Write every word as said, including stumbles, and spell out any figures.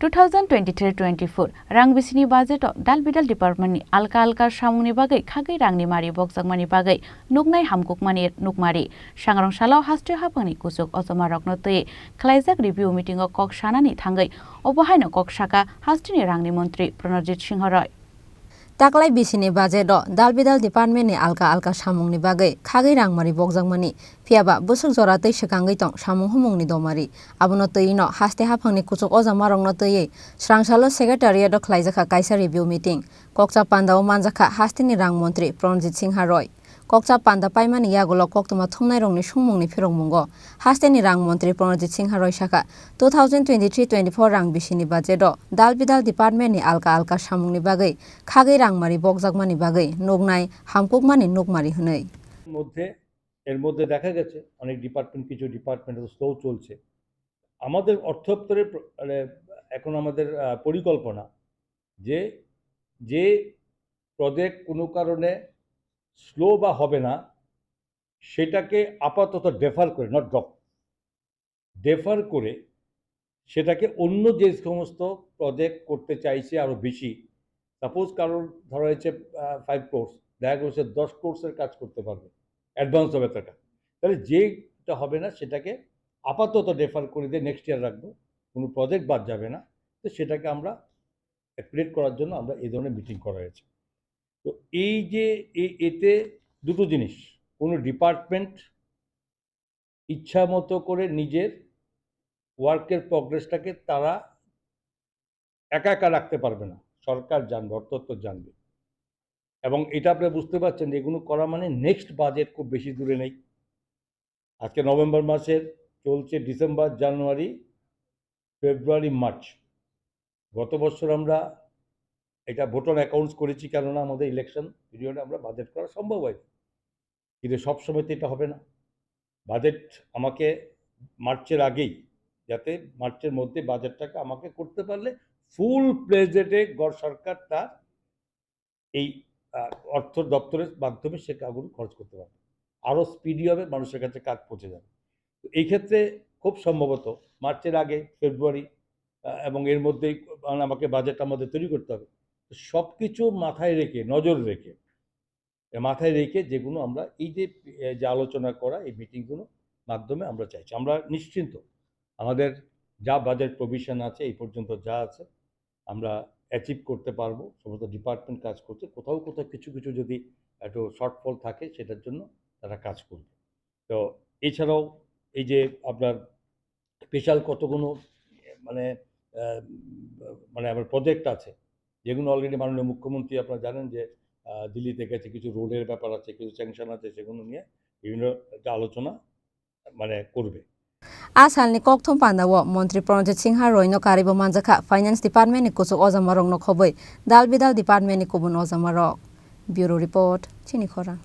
Two thousand twenty-three twenty-four rang bisini budget o dal bidal department ni alka alka samung ni bagwi khagwi rang ni mari bokjakmani bagwi nuknai hamkukmani nukmari. Sangrong salo haste haphang ni kuchuk ojoma rokno twi khlaijak review meeting o kok sanani thangwi obo haino kok saka haste ni rang ni montri Pranojit Singha Roy. Taklai bisini budget o dal bidal department ni alka alka samung ni bagwi khagwi rang mari bokjakmani. Phiya ba bwswk jora twi swkangwi tong samung humung ni domari. Abono twi no haste haphang ni kuchuk ojama rokno twiwi srang salo secretariat o khlaijak kha kaisa review meeting. Kokcha panda o manjak kha haste ni rang montri Pranojit Singha Roy. Kokcha panda paimani yagulo koktwma thumnai rokni sungmung ni phirokmungo haste ni rang montri Pranojit Singha Roy sakha, two thousand twenty-three twenty-four rang bisini budget o dal bidal department ni alka alka samung ni bagwi khagwi rang mari bokjakmani bagwi nuknai hamkukmani nukmari hwnwi. মধ্যে, এর মধ্যে দেখা গেছে অনেক ডিপার্টমেন্ট, কিছু ডিপার্টমেন্ট তো স্লো চলছে। আমাদের অর্থ দপ্তরের প্র-, মানে, এখন আমাদের, আহ, পরিকল্পনা যে, যে প্রজেক্ট কোনো কারণে স্লো বা হবে না, সেটাকে আপাতত ডেফার করে, not ড্রপ, ডেফার করে সেটাকে অন্য যে সমস্ত প্রজেক্ট করতে চাইছে আরো বেশি, সাপোজ কারোর ধরা হয়েছে, আহ, ফাইভ ক্রোর্স, দেখা গেল সে দশ ক্রোর্সের কাজ করতে পারবে, অ্যাডভান্স হবে তার কাছে, তাহলে যেটা হবে না সেটাকে আপাতত ডেফার করে দিয়ে নেক্সট ইয়ার রাখবো, কোনো প্রজেক্ট বাদ যাবে না। তো সেটাকে আমরা অ্যাকুরেট করার জন্য আমরা এই ধরনের মিটিং করা হয়েছে। তো এই যে এ-, এতে দুটো জিনিস, কোনো ডিপার্টমেন্ট ইচ্ছা মতো করে নিজের ওয়ার্কের প্রোগ্রেসটাকে তারা একা একা রাখতে পারবে না, সরকার জানবে, অর্থ দপ্তর জানবে। এবং এটা আপনি বুঝতে পারছেন যে এগুলো করা মানে নেক্সট বাজেট খুব বেশি দূরে নেই। আজকে নভেম্বর মাসের চলছে ডিসেম্বর, জানুয়ারি, ফেব্রুয়ারি, মার্চ। গত বছর আমরা এটা ভোট অন অ্যাকাউন্টস করেছি, কেননা আমাদের ইলেকশন পিরিয়ডে আমরা বাজেট করা সম্ভব হয়নি। কিন্তু সবসময় তো এটা হবে না। বাজেট আমাকে মার্চের আগেই, যাতে মার্চের মধ্যে বাজেটটাকে আমাকে করতে পারলে ফুল প্লেজেডে গড় সরকার তার এই, আহ, অর্থ দপ্তরের মাধ্যমে সে টাকাগুলো খরচ করতে পারবে, আরও স্পিডি হবে, মানুষের কাছে কাজ পৌঁছে যাবে। তো এই ক্ষেত্রে খুব সম্ভবত মার্চের আগে, ফেব্রুয়ারি, আহ, এবং এর মধ্যেই, কারণ আমাকে বাজেট আমাদের তৈরি করতে হবে। তো সব কিছু মাথায় রেখে, নজর রেখে, এ, মাথায় রেখে যেগুলো আমরা এই যে, এ, যে আলোচনা করা, এই মিটিংগুলোর মাধ্যমে আমরা চাইছি। আমরা নিশ্চিন্ত, আমাদের যা বাজেট প্রভিশন আছে, এই পর্যন্ত যা আছে, আমরা অ্যাচিভ করতে পারবো। সমস্ত ডিপার্টমেন্ট কাজ করছে, কোথাও কোথাও কিছু কিছু যদি একটু শর্টফল থাকে, সেটার জন্য তারা কাজ করবে। তো এছাড়াও এই যে আপনার স্পেশাল কতগুলো, মানে, আহ, মানে, আমার প্রজেক্ট আছে, যেগুলো অলরেডি মাননীয় মুখ্যমন্ত্রী, আপনারা জানেন যে, আহ, দিল্লিতে গেছে, কিছু রোডের ব্যাপার আছে, কিছু স্যাংশন আছে, সেগুলো নিয়ে বিভিন্ন একটা আলোচনা, মানে, করবে। A salni kokthum pandao montri Pranojit Singha Roy no karwi bo manjakha finance department ni kuchuk ojama rokno khobwi dal bidal department ni kubun ojama rok. Bureau report, chini khorang.